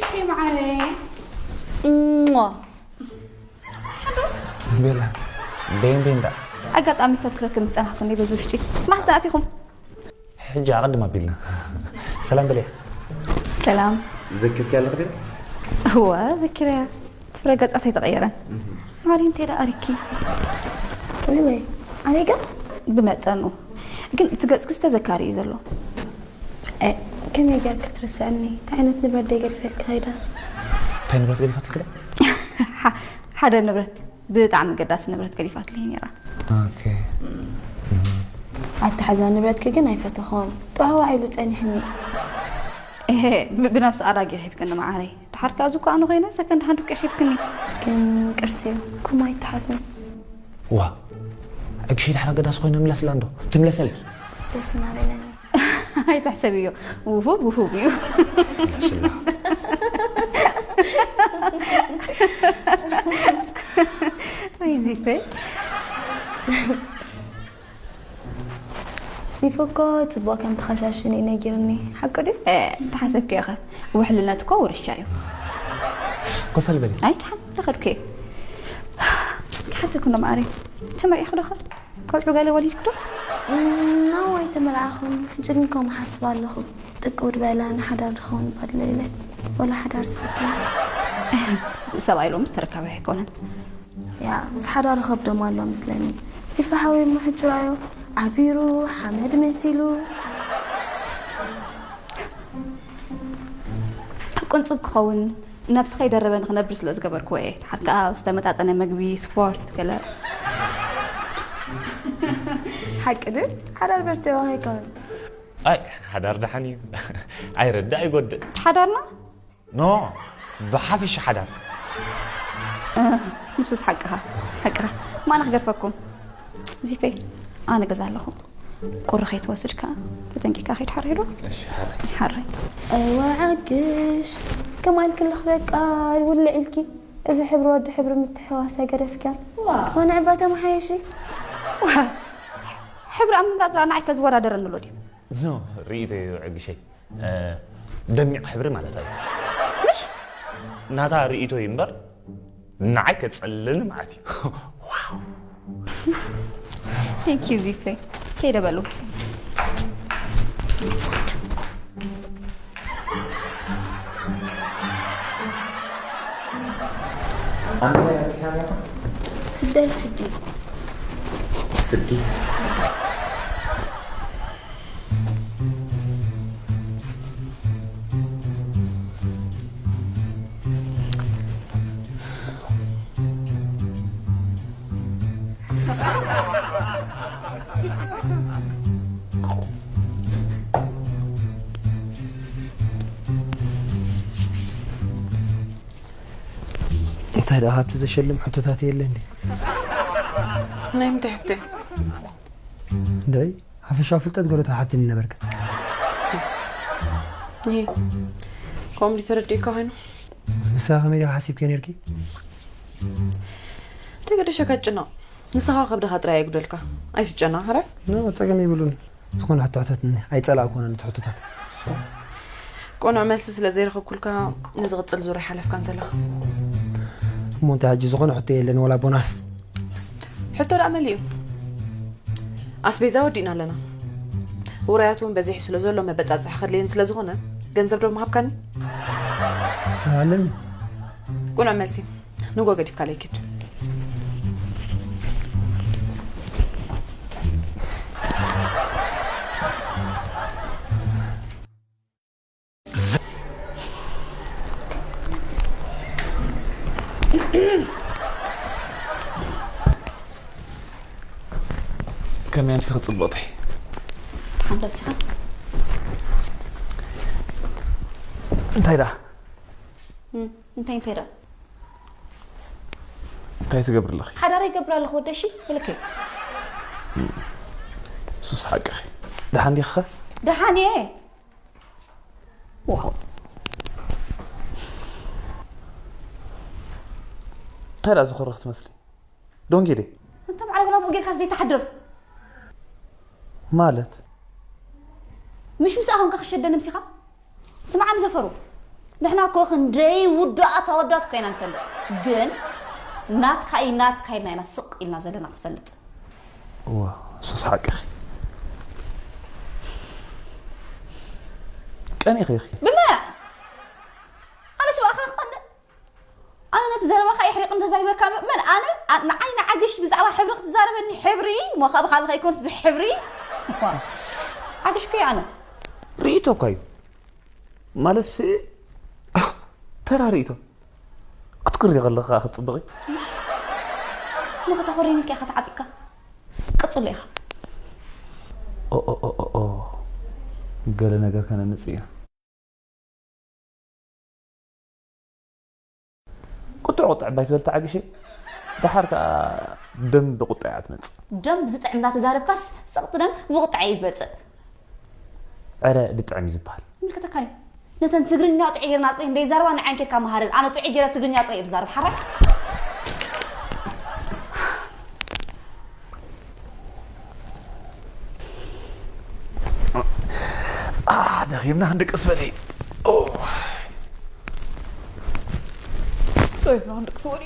ይሄ ማዕረ እሞ ቤላ ቤን ቤን ዳ ኣጋጣሚ ሰብ ክረክብ ምስ ጸናሕኩ እንዴ በዚ ውሽጢ ማስ ዳኣቲኹም ሕጂ ኣቐድም ኣቢልና ሰላም በልያ ሰላም ዘክርኪ ኣለኽ ድዩ? እወ ዘኪረያ ትፍረ ገጻስ ኣይተቐየረን ማሪ እንተ ደኣ ኣሪኪ ወይ ወይ ኣበይ ገ ብመጠኑ ግን እቲ ገጽኪ ዝተዘካሪ እዩ ዘሎ ከመይ ጌርኪ ክትርስዐኒ እንታይ ዓይነት ንብረት ደይ ገዲፈልኪ ከይደ እንታይ ንብረት ገዲፋትልኪ ሓደ ንብረት ብጣዕሚ ገዳሲ ንብረት ገዲፋትልሂ ነይራ ኣተሓሕዛ ንብረትኪ ግን ኣይፈተኽዎን ጥዋህዋ ኢሉ ጸኒሕኒ ብነብሲ ኣራጊ ሂብክኒ መዓረይ ድሓር ከኣ ዝኮ ኣነ ኮይነ ሰከንድ ሃንድ እኮ ሒብክኒ ግን ቅርሲ እዩ ኩም ኣይተሓዝኒ ዋ ዕግሺ ድሓር ኣገዳሲ ኮይነ ምለስላ እንዶ ትምለሰልኪ ደስ እናበለኒ ኣይትሕሰብዮ ውሁብ ውሁብ እዩ ወይ ዚፈ ሲፉ እኮ ጽቡቕ ከም ተኸሻሽን እዩ ነጊርኒ ሓቂ ድዩ? እንተሓሰብክዮ ኸ ውሕልነት እኮ ውርሻ እዩ። ኮፈል በሊ። ኣይ ድሓን ረኸድኩ እየ። ሓንቲ ኩኖ ማዕረ ተመሪዕኹ ዶ ኸ ቆልዑ ገለ ወሊድኩ ዶ? ናው ኣይተመርዓኹን ሕጂ ግን ከምኡ ሓስብ ኣለኹ። ጥቅው ድበላ ንሓዳር ድኸውን ባድለ ኢለ ወላ ሓዳር ዝፈተነ። ሰብኣይ ሎምስ ተረካቢ ኣይኮነን። ያ ምስ ሓዳሩ ከብዶም ኣሎ ምስለኒ። ሲፈ ሓወይ እሞ ሕጂ ራዮ ዓቢሩ ሓመድ መሲሉ። ቅንጹብ ክኸውን ነብሲ ከይደረበ ንክነብር ስለ ዝገበርክዎ እየ። ድሓር ከኣ ዝተመጣጠነ መግቢ፣ ስፖርት፣ ገለ። ሓቂ ድዩ? ሓዳር በርቲዕዋ ከይከውን። ኣይ ሓዳር ደሓን እዩ ኣይረድእ ኣይጎድእ ሓዳርና ኖ ብሓፈሻ ሓዳር ንሱስ ሓቅኻ ሓቅኻ ማና ክገርፈኩም ዚፈይ ኣነ ገዛ ኣለኹ ቁሪ ከይትወስድ ከኣ ተጠንቂካ ከይትሓርይ ዶ ሓረይ እወ ዓግሽ ከማን ክልኽ በቃ ይውልዕ ኢልኪ እዚ ሕብሪ ወዲ ሕብሪ ምትሕዋስ ኣይገደፍክያ ኮነ ዕባ ተመሓየሺ ሕብሪ ኣብ ምምራፅ ንዓይ ከዝወዳደረኒ ኣሎ ድዩ ኖ ርእይቶ እዩ ዕግሸይ ደሚቕ ሕብሪ ማለት እዩ ምሽ ናታ ርእይቶ እዩ እምበር ንዓይ ከፀልለኒ ማለት እዩ Thank you ዚፈይ ከይደ በሉ ስደት ስዲ ስዲ እንታይ ደኣ ካብቲ ዘሸልም ሕቶታት የለን ድዩ? ናይ ምንታይ ሕቶ እዩ? እንደይ ሓፈሻዊ ፍልጠት ገለ ተሓትኒ ነበርካ። ይህ ኮምዲ ተረዲእካ ኮይኑ ንስኻ ከመይ ዲኻ ሓሲብከ ነርኪ? ተገደሸካ ጭነቕ ንስኻ ከብድኻ ጥራይ ኣይጉደልካ ኣይስጨና ሕራይ ኖ ጸገም ይብሉን ዝኾነ ሕቶ ሕተትኒ ኣይጸላእኩ ኮነ ነቲ ሕቶታት ቁኑዕ መልሲ ስለ ዘይረኸብኩልካ ንዝቕጽል ዙር ኣይሓለፍካን ዘለኻ እሞ እንታይ ሕጂ ዝኾነ ሕቶ የለን ወላ ቦናስ ሕቶ ደኣ መሊኡ ኣስቤዛ ወዲእና ኣለና ውራያት እውን በዚሑ ስለ ዘሎ መበጻጽሒ ከድልየኒ ስለ ዝኾነ ገንዘብ ዶ ምሃብካኒ ኣለኒ ቁኑዕ መልሲ ንጎ ገዲፍካለይ ኪድ ከመይ ኣምስኺ ጽብቕቲ ሓንዶብ ስኻ እንታይ ደኣ እንታይ እንታይ ደኣ እንታይ ትገብሪ ኣለኺ ሓዳር ይገብር ኣለኹ ወደሺ ኢልከ ሱስ ሓቅኺ ደሓን ዲኺ ደሓን እየ ዋው እንታይ ደኣ ዝኾረኽ ትመስሊ ዶንጊ ደ እንተ በዓል ብላምኡ ጌርካ ዝደይ ትሓድር ማለት ምሽ ምስኣ ኮንካ ክሸደ ነብሲኻ ስምዓኒ ዘፈሩ ንሕና እኮ ክንደይ ውዱኣት ኣወዳት እኮ ኢና ንፈልጥ፣ ግን ናትካ እዩ ናትካ ኢልና ኢና ስቕ ኢልና ዘለና ክትፈልጥ። እዋ ሱስ ሓቅኺ። ቀኒኺ ኢኺ። ብመ ኣነ ስብኣኻ ክቐደ ኣነ ነቲ ዘረባኻ የሕሪቕ እንተዛሪበካ መ- መን ኣነ ኣ- ንዓይ ንዓግሽ ብዛዕባ ሕብሪ ክትዛረበኒ ሕብሪ ሞ ካብ ካልእ ከይኮንስ ብሕብሪ ዋ፣ ዓግሽ እኮ እየ ኣነ። ርእይቶ እኳ እዩ ማለት ተራ ርእይቶ ክትኩሪ ከለኻ ክትፅብቒ ሞ ከተኾሪኒ ኢልካ ኢኻ ተዓጢቕካ ቀፅሎ ኢኻ። ኦኦኦኦ ገለ ነገር ከነምፅእ ኢና። ቁጥዕ ቁጥዕ ባይ ትበል ተዓግሸ ደሓር ከዓ ደም ብቁጣ እያ ትመፅእ። ደም ብዝጥዕም እንዳተዛረብካስ ስቕቲ ደም ብቁጣዕ እዩ ዝመፅእ። ዕረ ድጥዕም እዩ ዝበሃል። ይምልከተካ እዩ። ነተን ትግርኛ ጥዑይ ጌርና ጥራይ እንደይዛረባ ንዓይን ኬድካ መሃረን ኣነ ጥዑይ ጌረ ትግርኛ ጥራይ እየ ዝዛረብ ሓራይ። ደኺምና ክንድቅስ በሊ። ደኺምና ክንድቅስ በሊ።